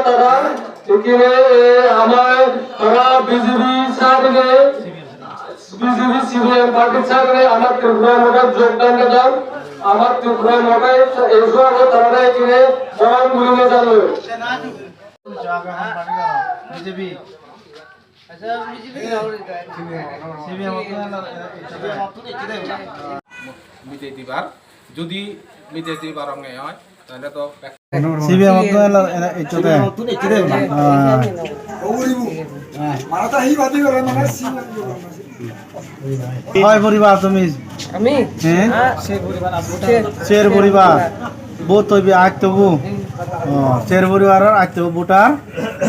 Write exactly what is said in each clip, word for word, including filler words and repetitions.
Tara ikkine, eh, amar tara B J P side ne, B J P C P M party side ne amar Tripura Mothot jogdan didan, amar Tripura Mothot ejo age tara ikkine mon guri ne jalo. B J P. C P M ottun elo, elo, icche de. Mide dibar, jodi mide dibar onge oi, tale to C P M ottun elo, elo, icche de. Ah. Hoi poribar tumi? Ami? He? Ah, ser poribar. Ser poribar. Vote hoibe attobo. Oh, ser poribaror attobo voter.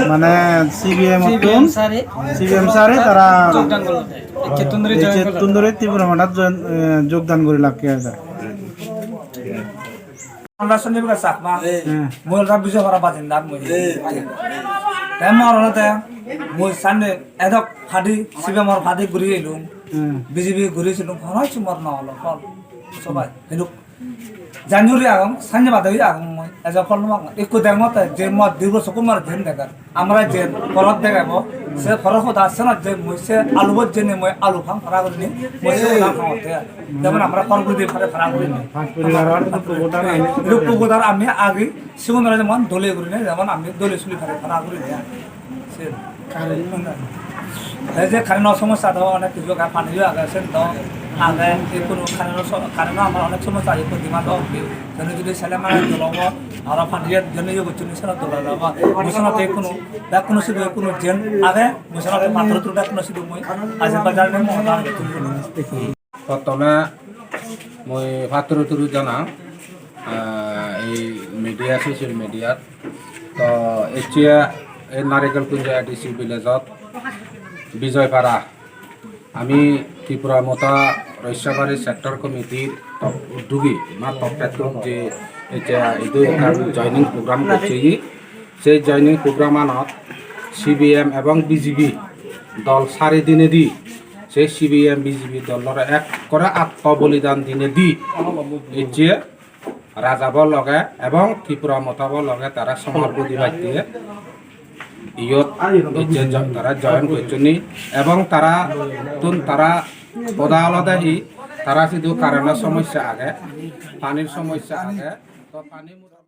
Mane C P M ottun. C P M sare. C P M sare tara jogdan gorlak. Ecchettun dhuri join gorlak. Ecchettun dhuri Tripura Mothot join, eh, jogdan gorilakke aja. Amra Sanjay Prakash Chakma. Hmm. Mui olode Bijoypara bajinda mui. Te mor olode mui sande edok party, C P M or party guri elung. Hmm. B J P guri silung, hono hissu mor no olo, hol. Sobai, heluk. Janjuri agong, sanye bade oi agong mui. Ejo phol no pang. Ekko degongotte je mor dirgo sokku mor jen degar. Amra jen porot degebo, se porot hoda senot je mui se alu bot jeni mui alu pang para gurinei, mui se hoda pangotte. Jemon amra por guri pare para gurinei. Rup pugodar ami agi sigunore jemon dole gurinei, jemon ami dole suli pare para gurinei. Sen. Ei je current-o somossa do onek hissu age, pani-o age, sen do age, ekkunu current-o so-, current-o amar onek somossa age, ekku dima do obe. Jene jodi sele mane dol obo, aro pani-o jene iye gocchon, seno dol obo. Mui senotte ekkunu, bekkunu sidu ekkunu jen age, mui senotte pattor turu bekkunu sidu mui ajir bajar ne mo dan. Prothome mui patturu turu janang, ah, ei media, social media-t. To ecche ei Narikel Kunja A D C village-ot Bijoypara, ami Tripura Motha Roissabari Sector Committee-r top uddogi, ma top head-tun je ecche idu ekkan joining program gocchegi. Sei joining program-anot C P M ebong B J P dol sari dinedi, sei C P M B J P dolore ekkore atto bolidan dinedi ecche Rajabo loge ebong Tripura Mothabo loge tara somar gudi batte iyot ecche jo-, tara join gocchonni ebong tara tun tara hoda olode hi, tara sidu current-o somossa age, panir somossa age, to pani